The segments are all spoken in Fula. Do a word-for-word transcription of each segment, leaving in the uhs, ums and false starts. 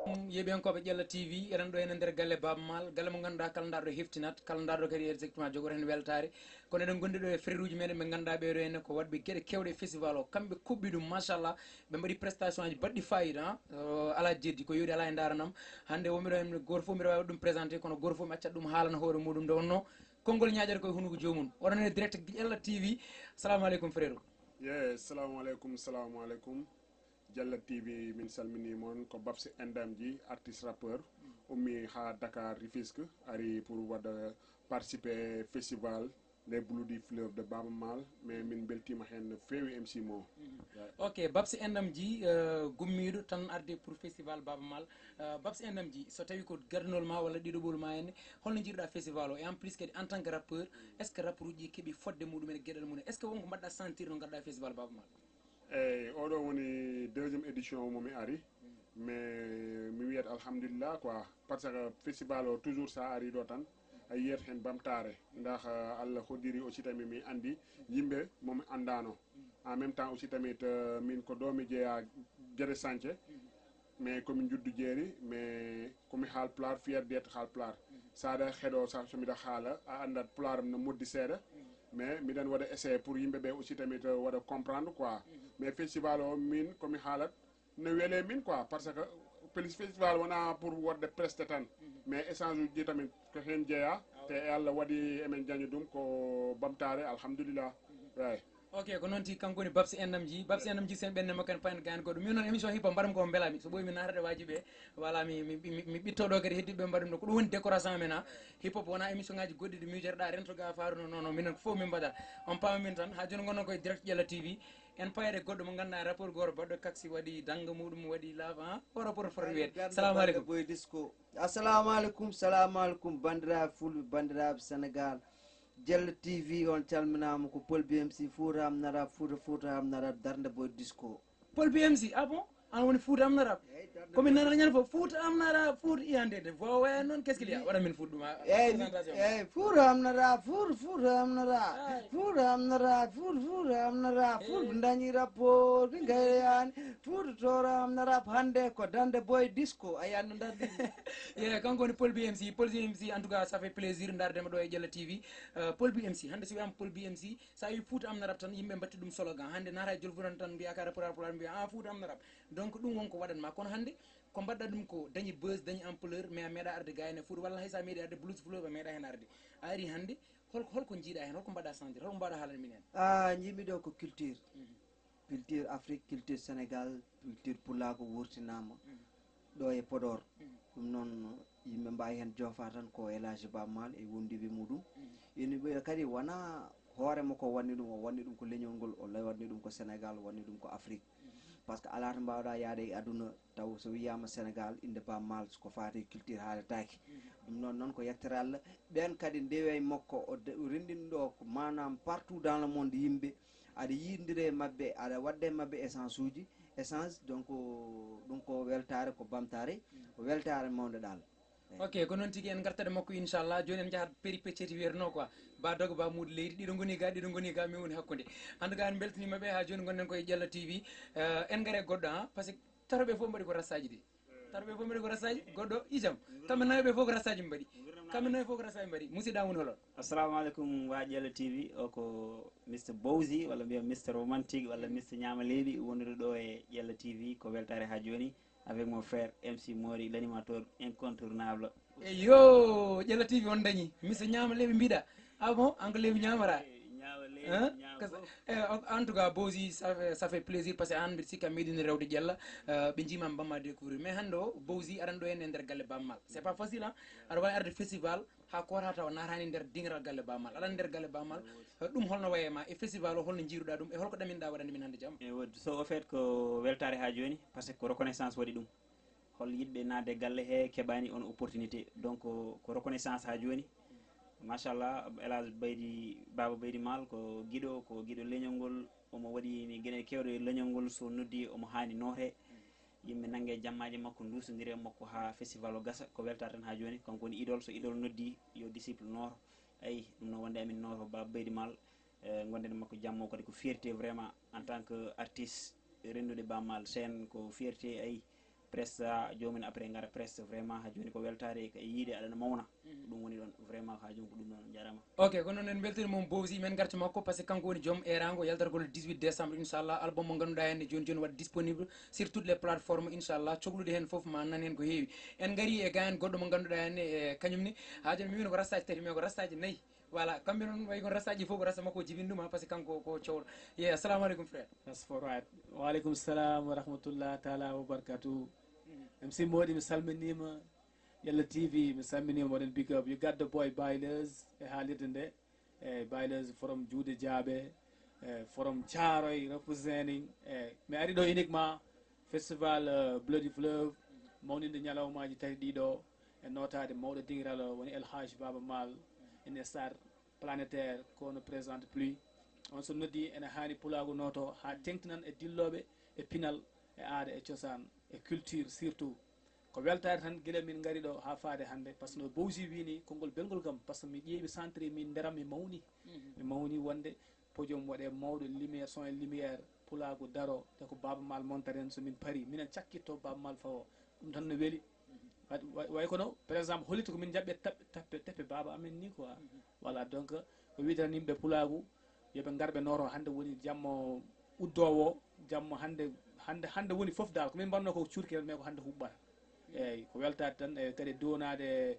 Yeeɓiyankooɓe Ƴella T V, eɗen ɗo ene nder galle Baaba Maal, galle mo ngannduɗaa kala ndarɗo heftinat, kala ndarɗo kadi exactement jogoro heen weltaare. Kono eɗen ngonndi ɗo e frère uji meɗen ɓe ngannduɗaa ɓeeɗo henne ko waɗɓe geɗe kewɗe e festival o, kamɓe kuɓɓi ɗum machallah, ɓe mbaɗi prestation aji baɗɗi fayida, ah. Alaa jeddi ko yooɗi alaa e ndaranam. Hannde wonɓe ɗo heen gooto fof mbiɗa waawi waɗ ɗum présenté, kono gooto fof mi accat ɗum haalana hoore muɗum nde wonno konngol ñaaƴata koye hunuko joomum. Oɗon e direct Ƴella T V. Salamu aleykum frère. Ye, salamu aleykum, salamu aleykum. Jalla T V, min salmini mon. Ko Babsi Endamji, artiste rappeur. Ummi ha Dakar, Rufisque, ari pour waɗa participer festival Les Bloody Fleurs de Baaba Maal, mais min beltima hen no feewi M C Mo. Ok, Babsi Endamji, euh, gummiiɗo tan arde pour festival Baaba Maal. Euh, Babsi Endamji, so tawi ko gadanol ma walla ɗiɗoɓol ma henne, holno jiiruɗa festival o? Et en plus kadi en tant que rappeur, est-ce que rappeur uji ɗi keeɓi fodde muɗum e geɗal mum? Est-ce que wonko mbaɗɗa sentir no gaɗɗa festival Baaba Maal? Eyyi, oɗo woni deuxième édition mo mi ari, mais mi wiyat alhamdulillah quoi, parce que festival o toujours sa ari ɗo tan a yiyat hen bamtare, ndax Allah hoddiri aussi tami mi andi yimɓe mo mi andano. En même temps aussi tamit, euh, min ko ɗo mi jeeya Guédé Santhie, mais komi juddu jeeri, mais komi haalpulaar, fier d'être haalpulaar. Saɗa heɗo sa, so miɗa haala a andat pulaar am no moddi seeɗa, mais miɗen waɗa essayé pour yimɓe ɓe aussi tamit waɗa comprendre quoi. Mais festival o min komi haalat no wele min quoi, parce que plus festival wona pour waɗde preste tan, mais échange uji tamit ko hen jeeya. Te e Allah waɗi emin jañi ɗum ko bamtare, alhamdulillah. Way. Ok, ko noon tigi, kanko woni Babsi Endamji. Babsi Endamji, sen ɓenne makko en payen gaan goɗɗo. Min noon émission hip hop mbaɗam ko mbelami. So ɓooyi mi naatata e waaji ɓe. Voilà, mi, mi, mi, mi ɓitto ɗo kadi heddiɓe ɓe mbaɗum ɗo. Ko ɗum woni décoration amen, ha. Hip hop wona émission ngaji goɗɗi ɗi miijotoɗa rento ga faru no, non, non, minen ko fof min mbaɗa. On paama min tan, ha jooni gonon koye direct Ƴella T V. En payat e goɗɗo mo ganduɗa rapport goto baɗɗo kaksi waɗi danga muɗum waɗi lava, ha? O rapport foti wiyede. Salamu aleykum. Boy Disco. Assalamu aleykum, salamu aleykum, bandiraɓe Fulɓe, bandiraɓe Sénégal. Jalla T V on calminama, ko Paul B M C, Fouta am nara, Fouta, Fouta am nara, darde boy disco. Paul B M C, ah bon? An woni Fouta am nara? Eyyi, darde boy. Komin nana ñande fof, Fouta am nara, Fouta iyande de, voix waya noon, qu'est-ce qu'il y a? Waɗa min Fouta ɗum, a, présentation. Eyyi, Fouta am nara, Fouta, Fouta am nara, Fouta am nara, Fouta, Fouta am nara, Fouta dañi rapport, ɓe gayreyani, Fouta toro am nara, hande ko darde boy disco, a yiyat no darde. Ye, kanko woni Paul B M C. Paul B M C, en tout cas, ça fait plaisir, ndardema ɗo e Ƴella T V. Euh, Paul B M C, hannde so wiyama Paul B M C, sa wi Fouta am na rap tan, yimɓe mbatti ɗum slogan. Hannde nata e Jolfuɗan tan mbiya ka rappeur, rappeur mbiya, ah, Fouta am na rap. Donc, ɗum wonko waɗanma. Kono hannde, ko mbaɗɗa ɗum ko dañi buzz, dañi ampleur, mais a meeɗa arde gayna Fouta, walla hay sa meeɗi arde Blues Fleuve, a meeɗa hen arde. A ari hannde, hol-, holko jiiɗa hen, holko mbaɗa sentir, holko mbaɗa haalande min hen? Ah, jiimi ɗo ko culture. Mhm. Culture Afrique, culture Sénégal, culture Pulaaku wurtinaama ɗo e Podor. Ɗum noon, yimɓe mbaawi heen joofa tan ko El Hadji Baaba Maal e wondiiɓe muɗum. Ina ɓe kadi wona hoore makko waɗni ɗum, o waɗni ɗum ko leñol ngol, o waɗni ɗum ko Sénégal, o waɗni ɗum ko Afrique. Par ce que alaa to mbaawɗa yahde e aduna taw so wiyaama Sénégal, innde Baaba Maal ko faati e culture haaletaake. Ɗum noon, noon ko yettere Allah. Ɓeen kadi ndewi e makko, o de-, o renndini ɗo ko maanaam partout dans le monde yimɓe aɗa yiidondira e maɓɓe, aɗa waɗda e maɓɓe échange uji, échange, donc, ɗum ko weltaare, ko bamtaare, ko weltaare mawnde ɗaal. Eyyi. Ok, ko noon tigi, en ngartat e makko inchallah. Jooni en njahat péripétie wiyeteno quoi. Ba dogo, ba muudo leydi, ɗiɗo ngoni ga, ɗiɗo ngoni ga, min woni hakkunde. En tout cas, en mbeltaniima ɓe, ha jooni ngonɗen koye Ƴella T V. Euh, en ngare goɗɗo, ha, par ce que taroɓe fof mbaɗi ko rastaji de. Taroɓe fof mbaɗi ko rastaji, goɗɗo ijam. Kamɓe nayo ɓe fof ko rastaji mbaɗi. Kamɓe nayo fof ko rastaji mbaɗi. Musidɗo am woni holo? Assalamu alaikum, wa Ƴella T V. O ko Mister Bowzy, walla mbiya Mister Romantic, walla Mister Ñaama Leeɓi, wondude ɗo e Ƴella T V. Ko weltaare ha jooni avec mon frère M C Mori, l'animateur incontournable. Eyo, Ƴella T V on dañi. Mister Ñaama Leeɓi mbiɗa. Ah bon? An ko leeɓi ñamata? Ñaama leeɓi, hein? Ñaama fof. Eh, en, en tout cas, Bowzy, ça fait, ça fait plaisir parce que an mbiɗa sikka meeɗi rewde Ƴella, euh, ɓe jiima mbamma découvrir. Mais hannde o, Bowzy aran ɗo henne e nder galle Baaba Maal. C'est pas facile, hein? Aɗa waawi arde festival, ha koota taw naatani nder diŋral galle Baaba Maal. Aɗa nder galle Baaba Maal, euh, ɗum holno wayi e ma? E festival o holno jiiruɗa ɗum? E holko ɗaminɗa waɗande min hannde jamma? E wodde. So au fait ko weltaare ha jooni, parce que ko reconnaissance waɗi ɗum. Hol yiɗɓe naatde galle he keɓani on opportunité. Donc, ko reconnaissance ha jooni. Machallah, El Hadj Baydi, Baba Baydi Maal ko giɗo, ko giɗo leñol ngol. Omo waɗi ni geɗe kewɗe e leñol ngol, so noddi omo haani noote. Yimɓe nannge jammaaji makko, nduusondire e makko ha festival o gasa. Ko weltaare tan ha jooni. Kanko woni idole, so idole noddi yo disciple nooto. Ayi, ɗum noon wonde amin nooto Baba Baydi Maal. Eh, gonden makko jammo kadi ko fierté vraiment en tant que artiste, renndude Baaba Maal scène ko fierté, ayi. presse, joomum en après ngara presse. Vraiment, haa jooni ko weltaare e yiide aɗana mawna. Ko ɗum woni ɗoon, vraiment, haa jooni ko ɗum ɗoon. On njaaraama. Ok, kono noon en mbeltanii mo, Bowsi, men ngarta makko, parce que kanko woni joom eeraango yaltergol dix-huit décembre, inchallah, album mo ngannduɗaa heen ne jooni jooni waɗa disponible sur toutes les plateformes, inchallah, coklude heen fof ma nan heen ko heewi. En ngarii e gaayan goɗɗo mo ngannduɗaa heen ne, e kañum ne, haa jooni mi wino ko rastaaji tati, mais ko rastaaji nayi. Voilà, kamɓe noon wayi kono rastaaji fof ko rasta makko o jibini ɗum, ha, parce que kanko ko cowɗo. Ye, assalamu aleykum, frère. That's for right. Wa aleykum salam wa rahmatullah taala wa barakatuh. M C Mody, mi salminiima. Yalla T V, mi salminiima, mboɗon big up. You got the boy Bayless e haalirde nde. E Bayless from Juude Jaaɓe, e from Thiaroye, representing. E mi ari ɗo uniquement festival, uh, Bloody Fleuve, mawninde ñalawmaaji tati ɗiɗo, e nootaade mawɗo dingiral o woni El Hadj Baaba Maal, ene star planétaire, ko no présente plus. On so noddi, ene haani pulaagu nooto haa teŋtinan e dillooɓe e pinal, e aada, e cosaan, e culture surtout. Ko weltaare tan gila min ngari ɗo haa faade hannde, par ce que no Bowsi wii ni, konngol belngol kam, par ce que mi ƴeewi centre min nderam, mi mawni. Mi mawni wonde podium waɗe mawɗo, lumière, son et lumière, pulaagu daro, te ko Baaba Maal montaɗen, so min pari minen cakkitto Baaba Maal fawo. Ɗum tan no weli. Wa- wa- way kono par exemple holliti ko min jaɓɓe tappe tappe tappe baaba amen ni quoi. Voilà, donc ko wiide tan yimɓe pulaagu, yo ɓe ngar ɓe nooto. Hannde woni jamma uddoowo, jamma hannde, hannde hannde woni fof dal, ko min mbanno ko cuurki tan, mais ko hannde huɓɓata. Eyyi, ko weltaade tan, e kadi duwanaade,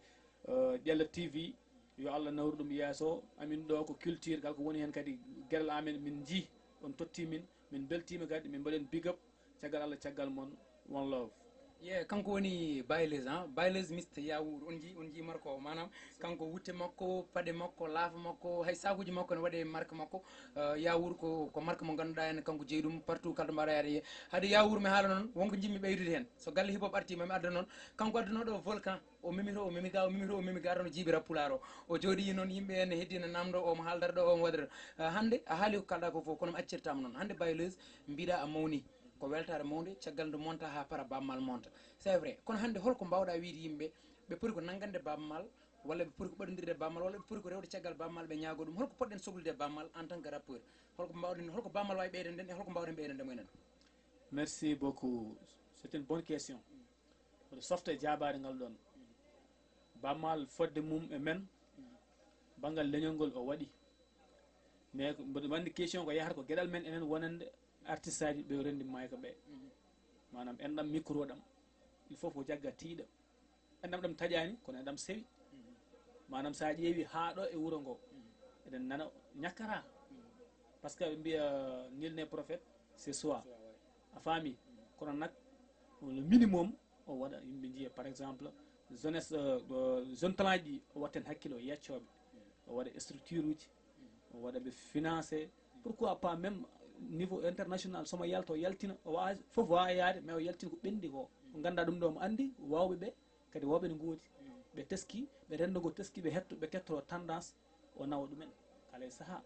eh, Ƴella T V, yo Allah nawru ɗum yeeso. Amin ɗo ko culture, kala ko woni heen kadi geɗal amen min njii, on totti min, min mbeltiima kadi, min mbaɗen big up. Caggal Allah, caggal mon, one love. Ye, kanko woni Bayless, hein? Bayless Mister Yawur, on jii, on jii marko o, maanaam kanko wutte makko, paɗe makko, laafa makko, hay sakuji makko ne waɗe marque makko. Eh, Yawur ko, ko marque mo ngannduɗaa en, kanko jeyi ɗum partout, kala to mbaɗa yaade. Hade Yawur mi haala noon, wonko jimmi ɓeydude heen. So galle hip hop arti, mami adda noon, kanko adduno ɗo volcan, o mimi to, o mimi ga, o mimi to, o mimi ga, tan o jiibira pulaar o. O jooɗi noon, yimɓe en heddi ne namdo, omo haaldara ɗo, omo waɗata. Eh, hannde a haali ko kalɗa ko fof, kono mi accirtama noon. Hannde Bayless, mbiɗa a mawni. Ko weltaare mawnde, caggal nde monta haa para Baaba Maal monta. C'est vrai. Kono hannde holko mbaawɗa wiide yimɓe, ɓe poti ko nanngande Baaba Maal, walla ɓe poti ko ɓadondirde Baaba Maal, walla ɓe poti ko rewde caggal Baaba Maal, ɓe ñaago ɗum? Holko poɗɗen soklude Baaba Maal en tant que rappeur? Holko mbaawɗen, holko Baaba Maal waawi ɓeyden ɗen e holko mbaawɗen ɓeyden ɗum enen? Merci beaucoup. C'est une bonne question. Mboɗo softa e jaabaade ngal ɗoon. Baaba Maal fodde mum e men, banngal leñol ngol o waɗi. Mais ko- mboɗo anndi question ko yahata ko geɗal men enen wonande artiste aji ɓe renndi mayka ɓe. Maanaam enɗam micro ɗam, il faut ko jagga tiiɗa. Enɗam ɗam taƴaani, kono enɗam sewi. Maanaam so a ƴeewi haa ɗo e wuro ngo, eɗen nana ñakkata. Par ce que ɓe mbiya nul n'est prophète, c'est soi. A faami? Kono nak, le minimum, o waɗa yimɓe njiya, par exemple, jeunesse, euh, euh, jeune talent ji, o watta heen hakkille, o yeccooɓe, o waɗa structure uji, o waɗa ɓe financé. Pourquoi pas même niveau international, somo yalta, o yaltina, o waawa fof waawa yaade, mais o yaltina ko ɓenndi ko. O ngannda ɗum ɗo, mo anndi waawɓe ɓe, kadi waawɓe ne ngoodi. Ɓe teski, ɓe renndo ngo teski, ɓe hetto, ɓe kettoro tendance, o nawa ɗumen kala e sahaa.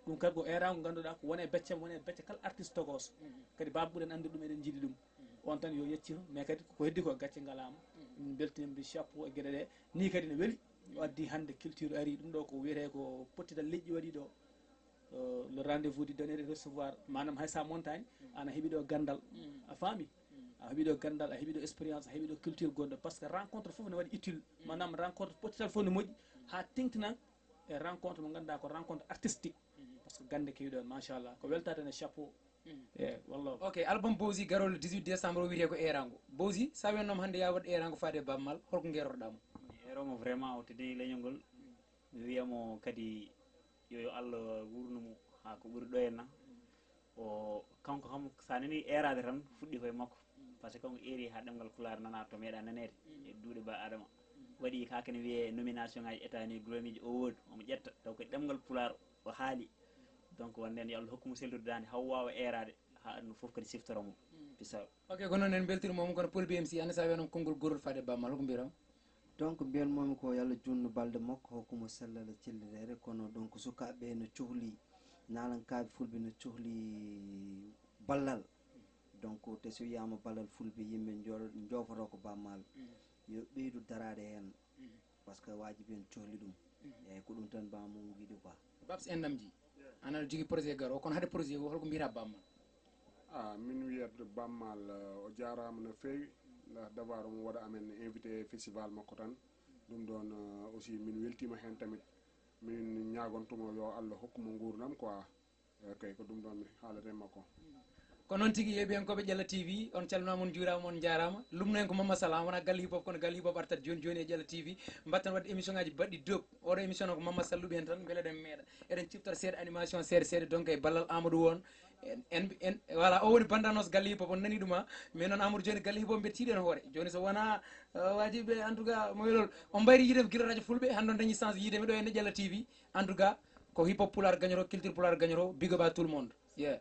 Ɗum kadi ko eeraango ngannduɗaa ko wone beccam, wone becce kala artiste togos. Kadi baaba ɓuren anndir ɗum, eɗen njiɗi ɗum. On tan yo yeccito, mais kadi ko heddi ko gacce ngalaama. Min mbeltinimɓe chapeau e geɗe ɗe. Ni kadi ne weli. O addi hannde culture ari, ɗum ɗo ko wiyetee ko pottital leƴƴi waɗi ɗo. Euh, le rendez-vous du donner et recevoir, maanaam hay sa montagne, ana heɓi ɗo ganndal. A faami? A heɓi ɗo ganndal, a heɓi ɗo expérience, a heɓi ɗo culture gonɗo, par ce que rencontre fof ne waɗi utile. Maanaam rencontre pottital fof ne moƴƴi, haa teŋtinan e rencontre mo ngannduɗaa ko rencontre artistique. Par ce que gannde kewi ɗon, machallah, ko weltaade ne chapeau. E wallah. Ok, album Bowsi garol le dix-huit décembre o wiyetee ko Eeraango. Bowsi, sa wiyatnoo mo hannde ya waɗ eeraango faade e Baaba Maal, holko ngerotoɗaa mo? Mi eero mo vraiment, o teddini leñol ngol. Mi wiya mo kadi yo, yo Allah wuurnu mo haa ko ɓuri ɗo henna. O, kanko kam, so a nanii eeraade tan, fuɗɗii ko e makko. Par ce que kanko eeri haa ɗemngal Pulaar nanaa to meeɗaa naneede e duuɗe Ba Aadama. Waɗi kaa kene wiyee nomination ngaaji États-Unis, Grammy ji, awards, omo ƴetta taw ko e ɗemngal Pulaar o haali. Donc wonde heen yo Allah hokku mo sellude daande haa o waawa eeraade haa aduna fof kadi siftoro mo. Peace out. Ok, ko noon en mbeltirnoo mo, kono Paul B M C, aan ne so a wiyatnoo mo konngol gootol faade e Baaba Maal, holko mbiyatnoo mo? Donc mbiyanmoomi ko yo Allah juutnu balɗe makko, hokku mo sellal e celliteere, kono donc sukaaɓe ɓe no cohli, naalankaaɓe fulɓe no cohli ballal. Donc te so wiyaama ballal fulɓe, yimɓe njo- njoofotoo ko Baaba Maal, yo ɓeydu daraade heen, par ce que waajibi en cohli ɗum. Eeyi, ko ɗum tan Baaba Maal yiɗi quoi. Babs en namdii, aan aɗa jogii projet garoowo, kono hade projet o, holko mbiyataa Baaba Maal? Ah, min wiyat Baaba Maal, eh, o jaaraama no feewi. Nda dabaro mo waɗa amen invité festival makko tan. Ɗum ɗon, euh, aussi min weltima hen tamit. Min ñagontumo yo Allah hokkumo nguurdam quoi. Eyyi, ko ɗum ɗon mi haalata e makko. Ko noon tigi, yeeɓiyankoɓe Ƴalla T V, on calminama, on juurama, on jarama. Lumno en ko Mama Sala, wona galle hip hop, kono galle hip hop artat joni joni e Ƴalla T V. Mbattan wadde émission ngaji baɗɗi dop. Oɗo émission noon ko Mama Sala luɓi hen tan, beele eɗen meeɗa. Eɗen ciftora seeɗa animation, seeɗa seeɗa, donc e ballal Amadou o on. En, en, en, voilà, o woni bande annonce galle hip hop, on nani ɗum, ha. Mais noon Amadou joni galle hip hop mbeɗa tiiɗi hen hoore. Joni so wona, euh, wajiɓe, en tout cas, mo welol. On mbayri yiidem gila radio fulɓe, hande on dañi chance yiidemi ɗo e Ƴalla T V. En tout cas, ko hip hop pulaar gagnoro, culture pulaar gagnoro, big up à tout le monde. Yeah.